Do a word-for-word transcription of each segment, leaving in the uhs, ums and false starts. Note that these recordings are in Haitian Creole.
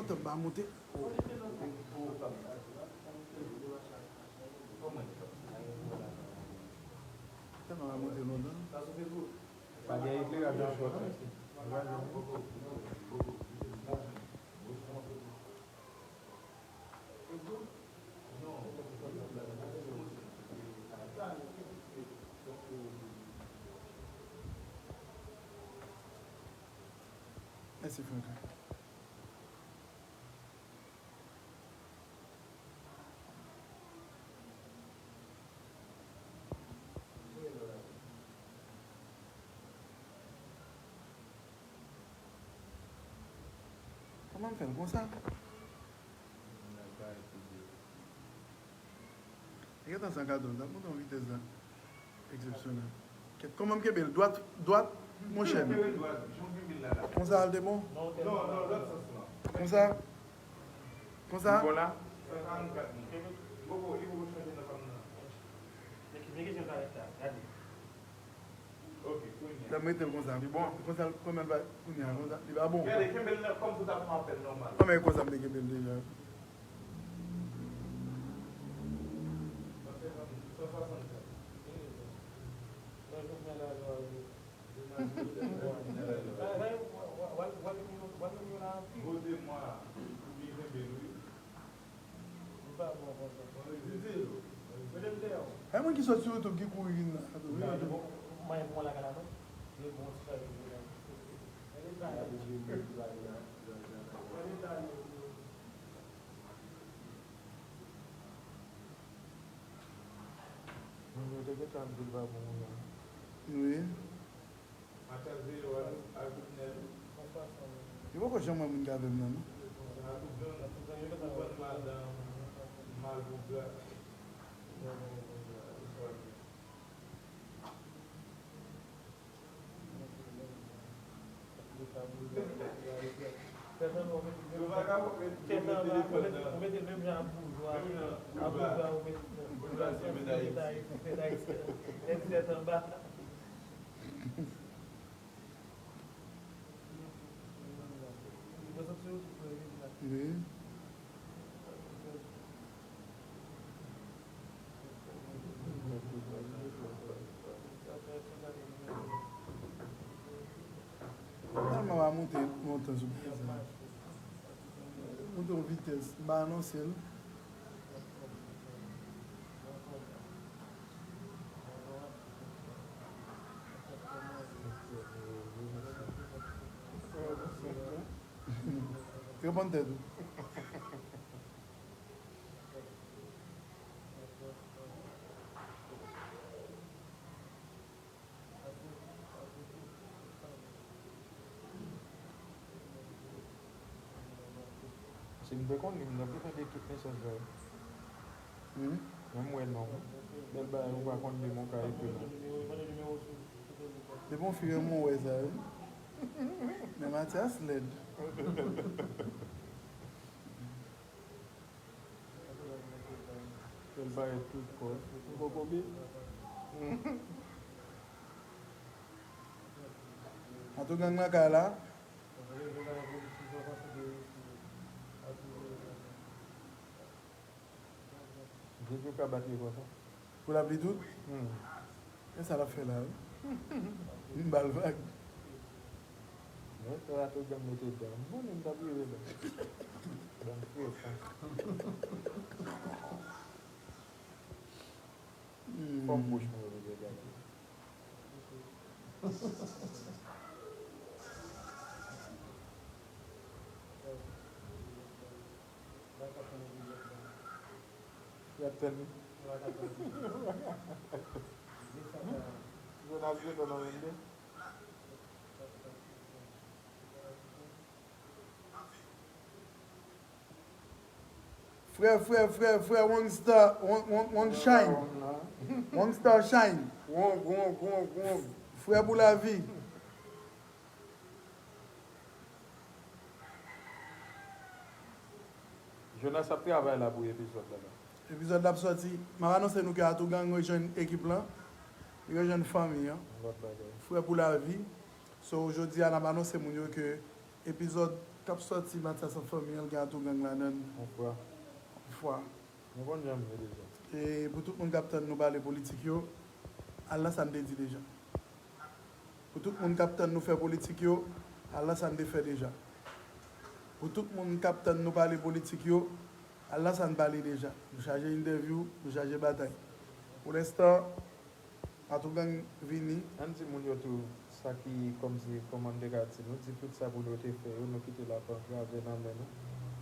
Tann m pa monte. Tann m pa monte lontan. Pa gen ekleraj nan fòt la. Mèsi, Franklin. Kòman m fè l konsa? E gentan san katòz, n ap monte yon vitès la. Eksepsyonèl. Kèt, kòman m kenbe l? Dwat, dwat, monchè. Konsa al te bon? Konsa? Konsa? Li bon la? Lè m mete l konsa. Li bon? Konsa, kòman l va kounye a? Konsa, li pa bon. Gade, kenbe l nan, kòm si w t ap fè yon apèl nòmal. Kòman e konsa m te kenbe l deja? Ay, moun ki sot sou YouTube ki kouri vin la. Moun yo te gentan ap di l pa bon moun nan. Wi. Yo poko janm wè moun k avè m nan, non. Wi. Tèlman w a monte lontan sou prizon. Monte yon vitès, m pa anonse l. Reponn tèt ou. Si m te konn li, m t ap tande tout mesaj la. Hmm? Menm wè non. Bèl bagay, ou pa konn li, men w ka epe non. Depi yon fi renmen w wè sa, wi. Men Mathias lèd. Fè l parèt tout kò. Ou poko byen? Atougang nan kay la. Vye djouka bat li konsa. Pou l ap li tout? Hmm. E sa l ap fè la, wi. Vin ba l vag. Mwen fè Atougang mete dan. M konnen m t ap rive la. Bann frekan. Hmm. Fòm bouch mwen yo bezwen gade. Y ap tann li. Jonas gentan nan vennde. Frè, frè, frè, frè, One Star, One, One, One Shine. One Star Shine. Wong, wong, wong, wong. Frè pou lavi. Jonas ap travay la pou epizòd la, la. Epizòd la ap sòti. M ap anonse nou ke Atougang rejwenn ekip lan. Li rejwenn fanmi an. Yon lòt bagay. Frè pou lavi. So, jodi a, n ap anonse moun yo ke epizòd k ap sòti Mathias ak fanmi an, l gen Atougang ladan l. On fwa. Fwa. Nou konn jan m ye deja. E pou tout moun k ap tann nou pale politik yo, al nan sa n te di deja. Pou tout moun k ap tann nou fè politik yo, al nan sa n te fè deja. Pou tout moun k ap tann nou pale politik yo, al nan sa n pale deja. Nou chaje entèvyou, nou chaje batay. Pou lenstan, Atougang vini. Ann di moun yo tou sa ki kòmsi kòman m te ka di nou di tout sa pou nou te fè yo, nou kite l ap antrave nan men nou,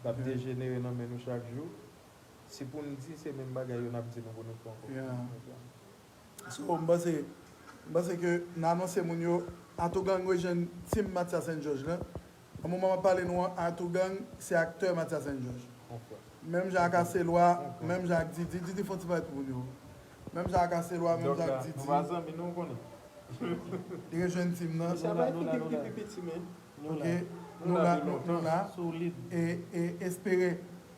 l ap dejenere nan men nou chak jou. Si pou n di se menm bagay yo n ap di nou pou nou fè ankò. So m panse m panse ke n anonse moun yo Atougang rejwenn team Mathias and George lan. Nan moman m ap pale nou an, Atougang se aktè Mathias and George. Menm jan ak Aselwa, menm jan ak Didi, Didi fè yon ti bagay pou moun yo. Menm jan ak Aselwa, menm jan ak Didi. Nou pa zanmi nou konnen. Li rejwenn team nan. Sa bay figi pipi piti men. Ok, nou la, nou la. E, e espere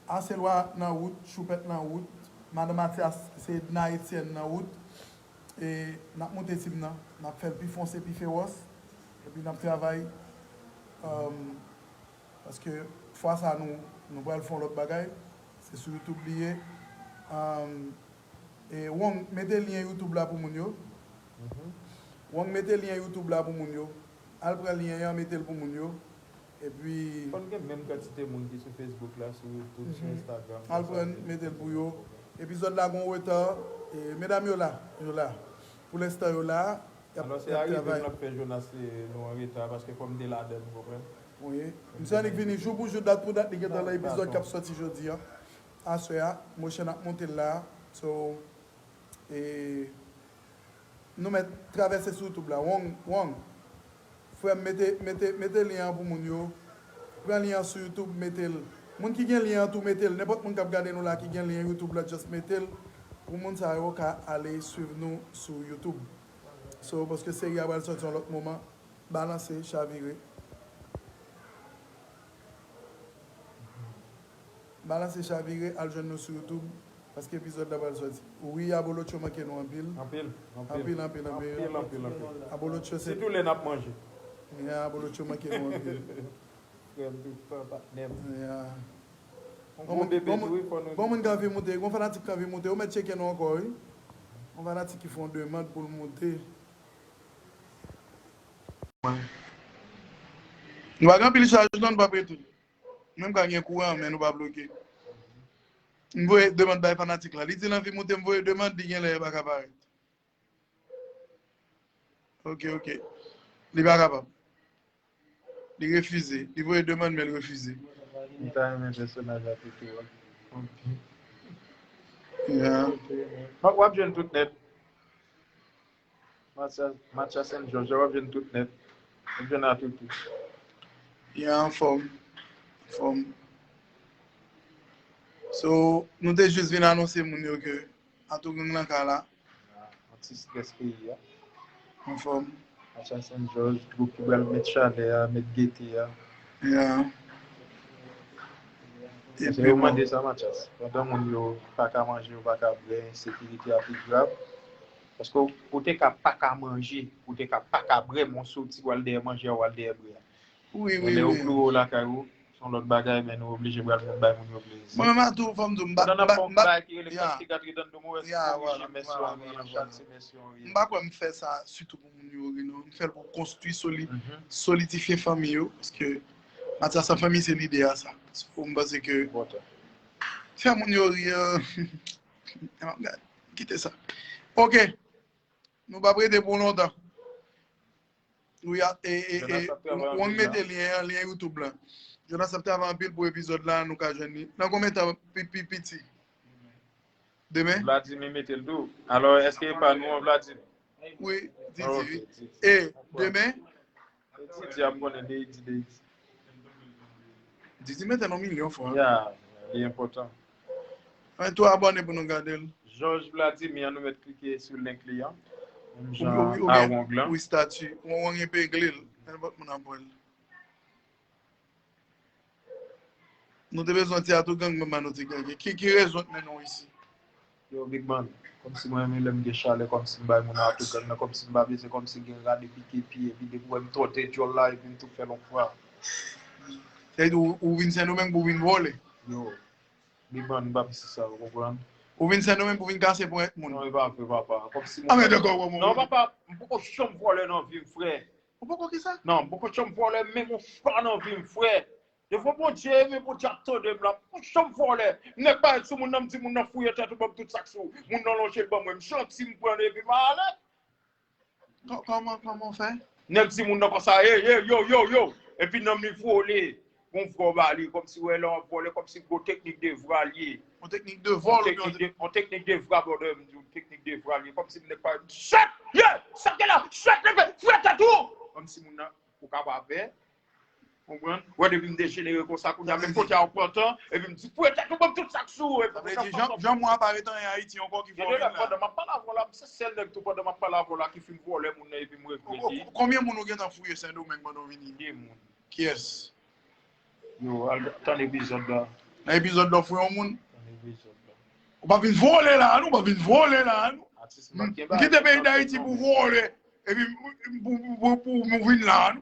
Aselwa nan wout, Choupèt nan wout, Madan Mathias, se Edna Etienne nan wout. E n ap monte team nan, n ap fè l pi fonse, pi fewòs. Epi n ap travay. Paske fwa sa nou nou pral fè yon lòt bagay. Se sou YouTube li ye. E Wong, mete lyen YouTube la pou moun yo. Wong, mete lyen YouTube la pou moun yo. Al pran lyen an, mete l pou moun yo. Epi. Konn gen menm kantite moun ki sou Facebook la, sou YouTube, sou Instagram. Al pran, mete l pou yo. Epizòd la gon reta. E medam yo la, yo la. Pou lenstan yo la. Y ap, Alò se Arive m ap fè Jonas nou an reta paske fò m te ladan l, ou konprann? Wi. Misye annik vini jou pou jou, dat pou dat, li gentan nan epizòd k ap sòti jodi a. Aswè a, mouche n ap monte l la. So, e, nou mèt travèse sou YouTube la. Wong, Wong, frè m, mete, mete, mete lyen an pou moun yo. Pran lyen an sou YouTube, mete l. Moun ki gen lyen an tou, mete l. Nenpòt moun k ap gade nou la ki gen lyen YouTube la, just mete l. Pou moun sa yo ka ale swiv nou sou YouTube. So, paske seri a pral sòti yon lòt moman, balanse, chavire. Balanse, chavire, al jwenn nou sou YouTube, paske epizòd la pral sòti. Wi, Abolotcho manke nou anpil. Anpil, anpil. Anpil, anpil, anpil. Anpil, anpil, anpil. Abolotcho se. Sitou lè n ap manje. Ya, Abolotcho manke nou anpil. Frè m tou, frè patnè m. Ya. Yon gwo bebe tou, wi, fò nou. Bon moun k anvi moute, gon fanatik k anvi moute, ou mèt tcheke nou ankò, wi. Yon fanatik ki fè yon demann pou l moute. Nou pa gen anpil chaj non, nou p ap rete. Menm ka gen kouran, men nou pa bloke. M voye demann bay fanatik la. Li di l anvi moute, m voye demann, li genlè pa ka parèt. Ok, ok. Li pa kapab. Li refize. Li voye demann, men l refize. M ta renmen pèsonaj la pete a. Ya. W ap jwenn tout nèt. Mathias, Mathias and George, w ap jwenn tout nèt. W ap jwenn Atoutou. Ya, anfòm. Anfòm. So, nou te jis vin anonse moun yo ke Atougang nan kay la. Atis bèl peyi a. Anfòm. Mathias and George, gwoup ki pral met chalè a, met gete a. Ya. Paske yo mande sa, Mathias. Pandan moun yo pa ka manje, yo pa ka bwè, ensekirite a pi grav. Paske ou te ka pa ka manje, ou te ka pa ka bwè, men w soti w al dèyè manje a, w al dèyè bwè a. Wi, wi, wi. Men lè yo kloure w lakay ou, se yon lòt bagay, men nou oblije pral bay moun yo plezi. Mwen menm a tou, fò m di w, m pa, Pandan n ap fè yon bagay ki rele Kantite Gad Ridandou, mwen wè se korije mèsi w ap riye, chak se mèsi w ap riye. M pa kwè m fè sa sitou pou moun yo ri non. M fè l pou konstwi, soli, solidifye fanmi yo. Paske Mathias ak fanmi se lide a sa. So, m panse ke fè moun yo ri an, m ap gad. Kite sa. Ok. Nou p ap rete pou lontan. Wi, a, e, e, e, w, w mete lyen an, lyen YouTube lan. Jonas ap travay anpil pou epizòd la, nou ka jwenn li. Nan konbyen tan pi, pi, piti? Demen? Vladimir mete l tou. Alò, èske e pa nou an Vladimir? Wi, Didi, wi. E, demen? Didi ap konnen, Didi, Didi. Didi mete l yon milyon fwa. Ya, li enpòtan. Fè tou abòne pou nou gade l. George Vladimir, nou mèt klike sou link li an. Menm jan a Wong lan. Wi, stati. Wong epegle l. Nenpòt moun ap wè l. Nou te bezwen ti Atougang, ban nou ti gang. Ki, ki rezon k mennen w isi? Yo, Big Man, kòmsi mwen renmen lè m gen chalè, kòmsi m bay moun Atougang nan, kòmsi m pa bezwen, kòmsi gen rad e pike pye, epi depi w wè m tòte djòl la, epi m tou fè l yon fwa. Sa vle di ou, ou vin Sendomeng pou vin vòlè. Yo, li ban m pa pisi sa, ou konprann? Ou vin Sendomeng pou vin kase ponyèt moun. Non, e pa vre, papa. Kòmsi Ah, men dakò, kòman? Non, papa, m poko janm vòlè nan vi m, frè. Ou poko ki sa? Non, m poko janm vòlè, menm yon fwa nan vi m, frè. Devan Bondye, men Bondye ap tande m la. M poko janm vòlè. M nèk parèt sou moun nan, m di moun nan fouye tèt ou, ban m tout sa k sou ou. Moun nan lonje l ban mwen, m janti, m pran l epi m ale. Kò- Kòman, kòman w fè? Nèg di moun nan konsa, hey, hey, yo, yo, yo. Epi nanm li vole. Gon vwa ba li, kòmsi wè lè w ap vòlè, kòmsi gwo teknik de vwa li ye. Yon teknik de vòl. Yon teknik de, yon teknik de vwa, brother, m di yon teknik de vwa li ye. Kòmsi m nèk pa, shit, yeah, sa ke la, shit, nèg, fouye tèt ou. Kòmsi moun nan, ou ka pa pè. Konprann? Wè, depi m dejenere konsa, kounye a, menm kote a, ou pran tan, epi m di, fouye tèt ou, ban m tout sa k sou ou, epi Sa vle di, jan, jan mwen ap arete anyen Ayiti ankò ki fè w vin la. Pandan m ap pale avè w la, m se sèl nèg tou pandan m ap pale avè w la ki fin vòlè moun nan epi m regrete. Konbyen moun ou gentan fouye Sendomeng pandan w vin isit? De moun. Kiyès? Yo, al tande epizòd la. Nan epizòd la w fouye yon moun? Tande epizòd la. Ou pa vin vòlè la, non, ou pa vin vòlè la, non. Atis m pa t gen M kite peyi Dayiti pou vòlè. Epi m- m- pou, pou, pou, pou nou vin la, non.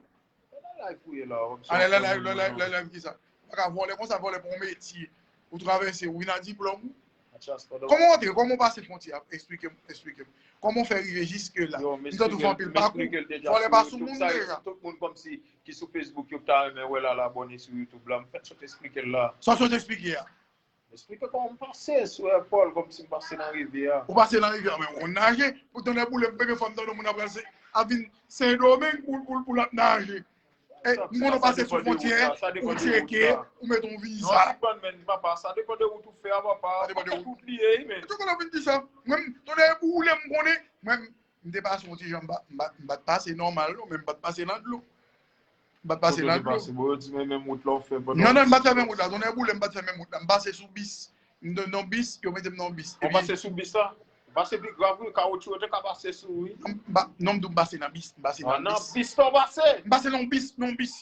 Lè live fouye la, Ale, lè live, lè live, lè live ki sa? Ou pa ka vòlè konsa, vòlè pa yon metye. Ou travèse, ou vin a diplòm ou. Kòman w antre? Kòman w pase fwontyè a? Eksplike m, eksplike m. Kòman w fè rive jiske la? M tann ou fè anpil pakou. Vòlè pa sou moun deja. Tout moun kòmsi ki sou Facebook yo ta renmen wè l al abòne sou YouTube la. M fèk sot eksplike l la. Sa w sot eksplike a? M eksplike kòman m pase sou èpòl kòmsi m pase nan rivyè a. Ou pase nan rivyè a, men ou konn naje. Pou tonnè boule m, premye fwa m tande yon moun ap pral se- ap vin Sendomeng pou, pou, pou l ap naje. Eh, m konnen w pase sou fwontyè, ou tcheke, ou mete yon viza. Non, men papa, sa depann de wout ou fè a, papa. Sa depann de wout li ye, men. Ou konnen w vin di sa. Mwen, tonnè boule m konnen, mwen, m te pase yon ti jan, m pa, m pa, m pa t pase nòmal, non, men m pa t pase nan dlo. M pa t pase nan dlo. Bon, yo di men menm wout la ou fè pandan. Non, non, m pa t fè menm wout la. Tonnè boule m, m pa t fè menm wout la. M pase sou bis. M nan bis, yo mete m nan bis. Ou pase sou bis la? Ou pase pi grav, wi, kawotchou yo te ka pase sou ou, wi. Non, m pa, non, m di w m pase nan bis, m pase nan bis. Nan bis la w pase? M pase nan bis, nan bis.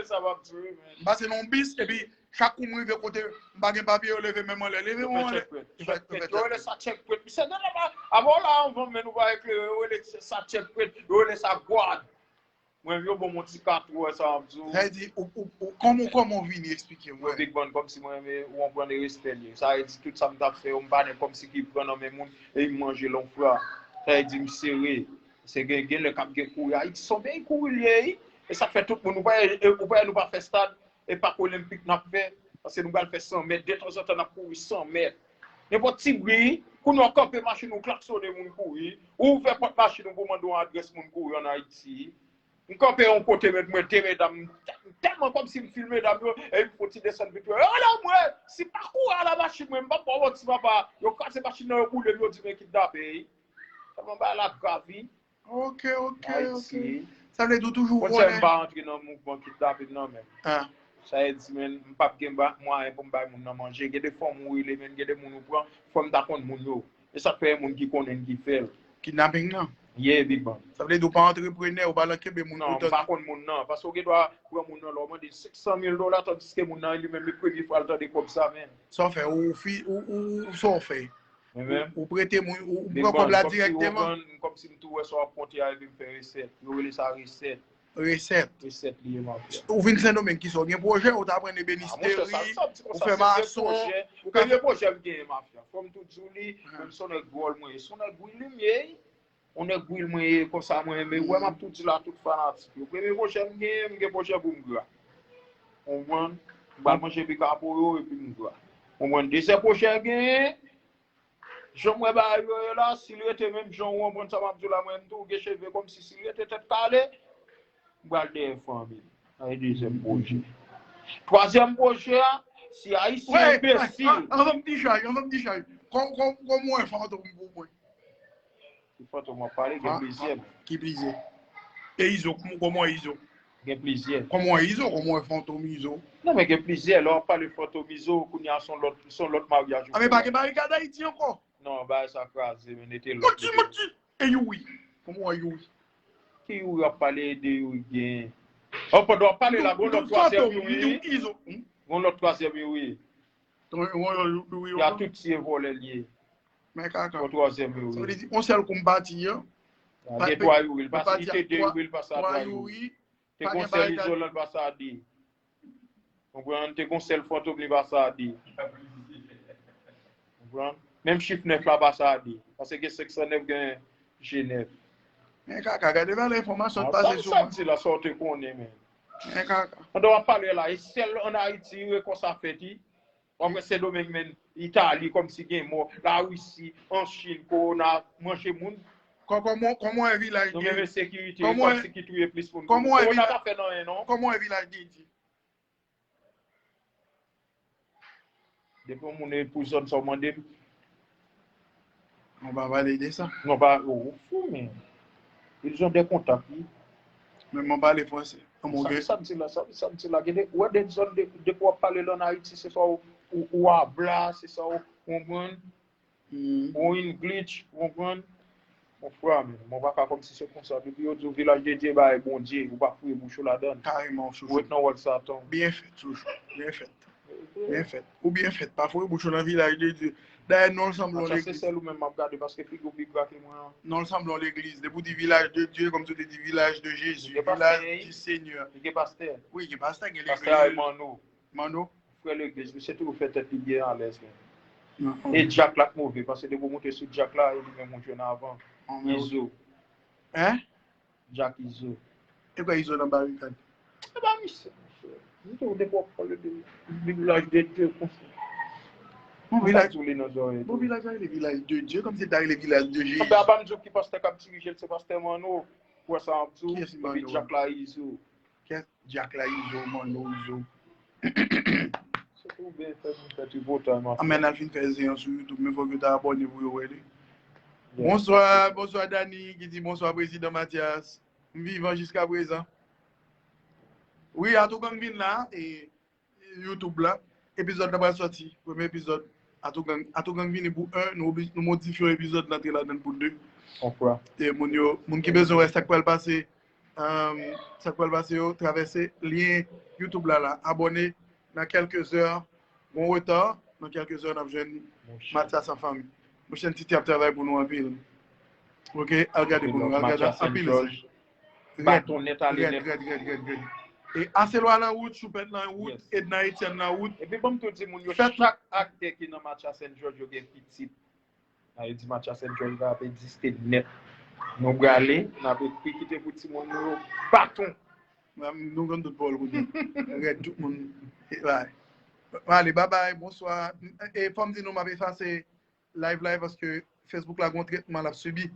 Sa p ap di wi, men. M pase nan bis, epi chak kou m rive kote m pa gen papye, yo leve men m anlè, leve men m anlè. Yo rele sa checkpoint. Misye nan la, apre w la anvan, men nou pa eklere, yo rele sa checkpoint, yo rele sa gwad. Mwen, yo ban m yon ti katouwè sa ap di w. Sa vle di, ou, ou, ou, kòman, kòman w vini, eksplike mwen. Big Man, kòmsi mwen, men, ou konprann, e respè l ye. Sa vle di, tout sa m t ap fè yo, m pa nan kòmsi ki pran nan men moun, e m manje l yon fwa. Sa vle di, m sere. Se gen, gen lè k ap gen kouri. Ayiti se yon peyi kouri l ye, wi. E sa k fè tout moun, ou pa, e, ou pa, nou pa fè stad, e pa k olenpik n ap fè. Paske nou pral fè san mèt. Detanzantan, n ap kouri san mèt. Nenpòt ti bri, kounye a w kanpe machin ou, klaksonnen moun kouri. Ou ouvè pòt machin ou pou mande yon adrès moun kouri ann Ayiti. M kanpe yon kote, men mwen de medam, m tèlman kòmsi m filme medam yo, epi m fouti desann vit yo. Yo la mwen, si pa kouri a la machin mwen, m p ap ba w manti papa. Yo kraze machin nan, yo boule m, yo di men kidnape, wi. Tèlman bagay la grav, wi. Ok, ok, ok. Sa vle di w toujou vòlè. Konn sa m pa rantre nan mouvman kidnapin nan menm. Sa vle di, men, m p ap gen ba- mwayen pou m bay moun nan manje. Gen de fwa m ou rele, men gen de moun ou pran, fò m ta konn moun yo. E sa k fè e moun ki konnen ki fè l. Kidnaping nan? Yeah, big man. Sa vle di w pa antreprenè, ou pa nan kenbe moun pou tande. Non, m pa konn moun nan. Paske w gen dwa pran moun nan, lè w mande l senk san mil dola, tandiske moun nan, li menm, li premye fwa l tande kòb sa, men. Sa w fè, ou fi, ou, ou, ou sa w fè? Ou, ou prete moun, ou, ou pran kòb la dirèkteman? Kòmsi m tou wè sa w ap konte a, epi m fè resèt. Yo rele sa resèt. Resèt. Resèt li ye, mafya. Ou vin Sendomeng, kisa w gen pwojè? Ou ta aprann ebenisteri, ou fè mason, ou ka. Premye pwojè m genyen, mafya. Fò m tou di w li, men m se yon nèg dwòl mwen ye. Se yon nèg gwil li m ye. Yon nèg gwil mwen ye, konsa mwen renmen. Ou wè m ap tou di la tout fanatik yo. Premye pwojè m genyen, m gen pwojè pou m gra. Konprann? M pral manje pika pou yo, epi m gra. Konprann? Dezyèm pwojè m genyen, jan m wè bagay yo ye la, si l rete menm jan ou konprann sa m ap di w la, mwen menm tou, gen cheve kòmsi si l rete tèt kale, m pral dèyè fanmi m. Sa se dezyèm pwojè. Twazyèm pwojè a, si Ayisyen enbesil. Anvan m dichay, anvan m dichay. Kòman w wè Fantom pou mwen? Ki Fantom w ap pale? Gen plizyè. Ki plizyè? E Izo, kòman w wè Izo? Gen plizyè. Kòman w wè Izo? Kòman w wè Fantom Izo? Non, men gen plizyè. Lè w ap pale Fantom Izo, kounye a se yon lòt, se yon lòt maryaj ou fè la. A, men pa gen barikad Ayiti ankò? Non, bagay sa kraze, men nete lòt. Manti, manti. E Youri? Kòman w wè Youri? Ki Youri w ap pale de Youri gen? O, pandan w ap pale la, gon lòt twazyèm Youri. Gon lòt twazyèm Youri. Ya tout tiye vòlè l ye. Men kaka. Gon twazyèm Youri. Sa vle di, yon sèl kou m pati an. Gen twa Youri. Li te de Youri, li pase a twa Youri. Te gon sèl Izolan, li pase a de. Konprann? Te gon sèl Fantom li pa sa de. Konprann? Menm chif nèf la pa sa de. Paske gen senk san nèf, gen G nèf. Men kaka, gade valè enfòmasyon k pase sou mwen. Sa m di la, sa w te konnen, men. Men kaka. Pandan w ap pale la, e sèl ann Ayiti, rekò sa fèt, wi. W ap wè Sendomeng, men, Itali, kòmsi gen mò, Larisi, an Chin, kowona manje moun. Kòman w wè vilaj de Dye? Nou menm ensekirite, kòmsi ki touye plis moun. Kòman w wè vilaj de Dye? Depi yon moun e pou zòn sa w mande m. Nou pa pale de sa. Nou pa, ou fou, men. Ils ont des contacts, wi. Men mwen pale franse. Sa m di la, sa m di la, gen de, ou wè de zòn, depi w ap pale l ann Ayiti, se sa w, ou a bla, se sa w konprann. Ou in glitch, ou konprann? Mon frè, men, mwen pa ka kòmsi se konsa. Depi yo di w vilaj de Dye, bay Bondye, ou pa fouye bouch ou ladan l. Kareman, Chouchou. Ou ret nan wòl Satan. Byen fèt, Chouchou. Byen fèt. Byen fèt. Ou byen fèt. Pa fouye bouch ou nan vilaj de Dye. Dayè, non l sanble yon legliz. Matya, se sèl ou menm m ap gade paske figi w pi gra ke mwen an. Non l sanble yon legliz. Depi w di vilaj de Dye, kòmsi w te di vilaj de Jezi, vilaj du Seigneur. Li gen pastè. Wi, gen pastè, gen legliz. Pastè a e Manno. Manno. Frè legliz, misye toujou fè tèt li byen alèz, men. E Dyak la k move, paske depi w moute sou Dyak la, e li menm ou jwenn avan. Izo. Hein? Dyak Izo. E kwa Izo nan barikad? E pa misye, misye. Misye ou depi w ap pale de vilaj de Dye konsa. Bon vilaj. Sa tou li nan zòrèy. Bon vilaj la rele vilaj de Dye, kòmsi ta rele vilaj de Jezi. Anben apa m di w ki pastè k ap dirije l, se pastè Manno. Ou wè sa m ap di w? Kiyès Manno? Epi Dyak la Izo. Kiyès Dyak la Izo, Manno Izo. Se pou byen fè moun fè tripotay, m ap fè. Anmèn al fin fè zen an sou YouTube, men fòk yo ta abòne pou yo wè li. Bonswa, bonswa Dani ki di bonswa Prezidan Mathias. M vivan jiska prezan. Wi, Atougang vin la, e YouTube la. Epizòd la pral sòti. Premye epizòd. Atougang, Atougang vini pou en, nou, nou modifye yon epizòd, n antre ladan l pou de. Konpran. E moun yo, moun ki bezwen wè sa k pral pase, um, sa k pral pase yo, travèse lyen YouTube la la. Abòne nan kèlke zè, gon reta, nan kèlke zè n ap jwenn Mathias an fanmi. Monchè Titi ap travay pou nou anpil. Ok, al gade pou nou, al gade anpil. Baton nèt ale nèt. Rèd, rèd, rèd, rèd, rèd. E Aselwa nan wout, Choupèt nan wout, Edna Etienne nan wout. Epi ban m tou di moun yo, chak aktè ki nan Mathias and George yo gen pitit. Sa vle di Mathias and George la ap egziste nèt. Nou prale, n ap ekri kite pou timoun nou yo baton. Nou konn tout pawòl kounye a. Rèd tout moun. Mwen ale, babay, bonswa. E fò m di nou m ap efase live la paske Facebook la gon tretman l ap sibi.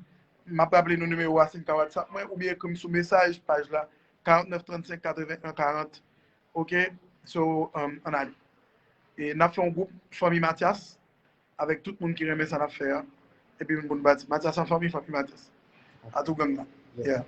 M ap raple nou nimewo a, si n ka WhatsApp mwen oubyen ekri m sou mesaj paj la, karant nèf trannsenk katreven en karant. Ok? So, um, ann ale. E n ap fè yon gwoup Fanmi Mathias avèk tout moun ki renmen sa n ap fè a. Epi nou pou n pati. Mathias an fanmi, Fanmi Mathias. Atougang la. Yeah.